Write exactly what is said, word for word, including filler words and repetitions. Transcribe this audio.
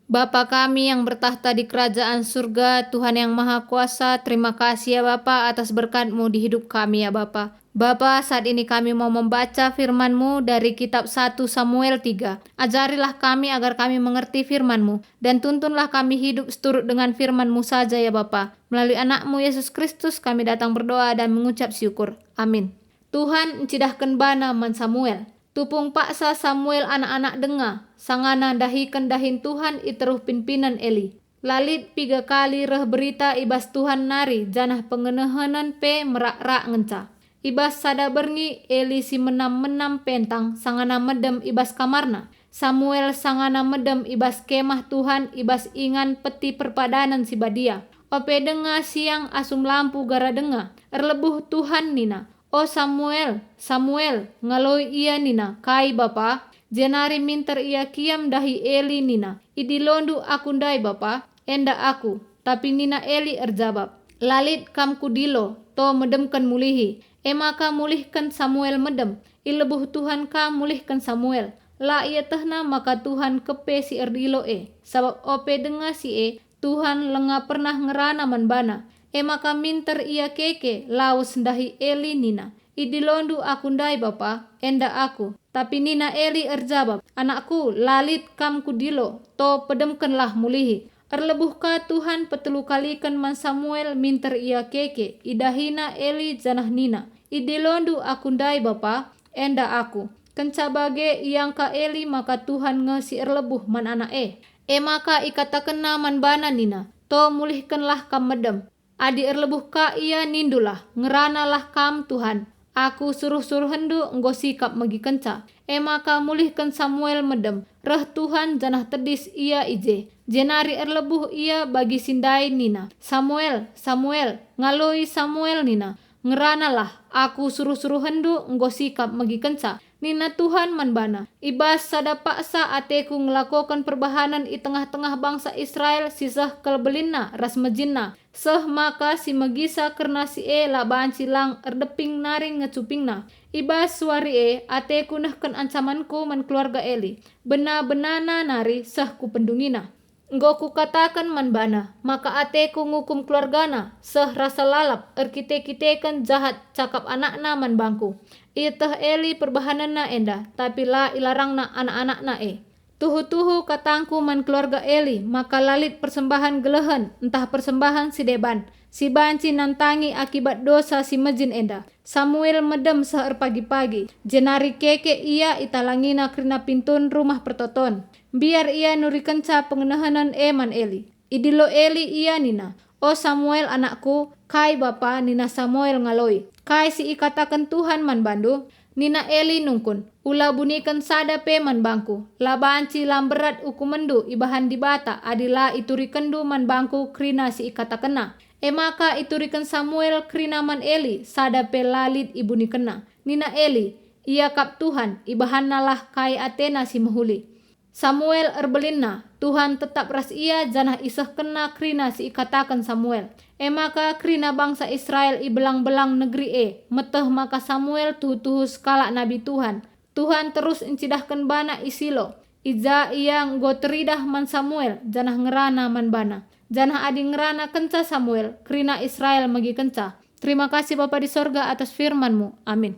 Bapa kami yang bertakhta di kerajaan surga, Tuhan yang Maha Kuasa, terima kasih ya Bapa atas berkat-Mu di hidup kami ya Bapa. Bapa, saat ini kami mau membaca firman-Mu dari kitab satu Samuel tiga. Ajarilah kami agar kami mengerti firman-Mu, dan tuntunlah kami hidup seturut dengan firman-Mu saja ya Bapa. Melalui Anak-Mu Yesus Kristus kami datang berdoa dan mengucap syukur. Amin. Tuhan ncidahken bana man Samuel. Tupung paksa Samuel anak-anak denga, sangana ndahiken dahin Tuhan i teruh pinpinen Eli. La lit piga kali reh berita i bas Tuhan nari, janah pengenehenen pe merak-rak ngenca. I bas sada berngi, Eli si menam-menam pentang sangana medem i bas kamarna. Samuel sangana medem i bas kemah Tuhan i bas ingan Peti Perpadanen si Badia. Ope denga siang asum lampu gara denga, erlebuh Tuhan nina, "O Samuel, Samuel!" Ngaloi ia nina, "Kai, Bapa?" Jenari minter ia kiam ndahi Eli nina, "Idilondu aku ndai, Bapa, enda aku." Tapi nina Eli erjabap, "La lit kam kudilo, to medemken mulihi." E maka mulihken Samuel medem. Ilebuh Tuhan ka mulihken Samuel. La ietehna maka Tuhan kepe si erdilo e, sabap ope denga si e, Tuhan langa pernah ngerana man bana. E maka minter ia keke lawes ndahi Eli nina, "Idilondu aku ndai, Bapa, enda aku." Tapi nina Eli erjabap, "Anakku, la lit kam kudilo, to pedemkenlah mulihi." Erlebuh ka Tuhan petelu kaliken man Samuel minter ia keke, idahina Eli janah nina, "Idilondu aku ndai, Bapa, enda aku." Kenca bage iangka Eli maka Tuhan nge si erlebuh man anak e. E maka ikatakenna man bana nina, "To mulihkenlah kam medem. Adi erlebuh ka ia, nindulah, 'Ngeranalah kam Tuhan, aku suruh-suruhenndu enggo sikap megikenca.'" E maka mulihken Samuel medem, reh Tuhan janah tedis ia i je. Jenari erlebuh ia bagi si ndai nina, "Samuel, Samuel!" Ngaloi Samuel nina, "Ngeranalah, aku suruh-suruhenndu enggo sikap megikenca." Nina Tuhan man bana, "I bas sada paksa ateku ngelakoken perbahanen i tengah-tengah bangsa Israel si seh kelebelinna ras mejinna, seh maka si megisa kerna si e la banci lang erdeping nari ngecupingna. I bas wari e ateku nehken ancamanku man keluarga Eli, bena-benana nari seh kupendungina. Enggo kukataken man bana maka ateku ngukum keluargana seh rasa lalap erkite-kiteken jahat cakap anakna man bangku." Ieteh Eli perbahanenna enda, tapi la ilarangna anak-anakna e. Tuhu-tuhu katangku man keluarga Eli maka la lit persembahen gelehen ntah persembahen si deban si banci nantangi akibat dosa si mejin enda. Samuel medem seh erpagi-pagi, jenari keke ia italangina kerina pintun Rumah Pertoton. Mbiar ia nurikenca pengenehenen e man Eli. Idilo Eli ia nina, "O Samuel, anakku." "Kai, Bapa?" nina Samuel ngaloi. "Kai si ikataken Tuhan man bandu?" Nina Eli nungkun, "Ula buniken sada pe man bangku. La banci la mberat ukumenndu ibahan Dibata adi la iturikenndu man bangku kerina si ikatakenNa." E maka ituriken Samuel kerina man Eli, sada pe la lit ibunikenna. Nina Eli, "Ia kap Tuhan, ibahannalah kai atena si mehuli." Samuel erbelinna, Tuhan tetap ras ia janah isehkenna kerina si ikataken Samuel. E maka kerina bangsa Israel i belang-belang negeri e meteh maka Samuel tuhu-tuhu sekalak nabi Tuhan. Tuhan terus ncidahken bana i Silo, i ja ia enggo teridah man Samuel janah ngerana man bana. Janah adi ngerana kenca Samuel, kerina Israel megikenca. Terima kasih Bapa di sorga atas firman-Mu. Amin.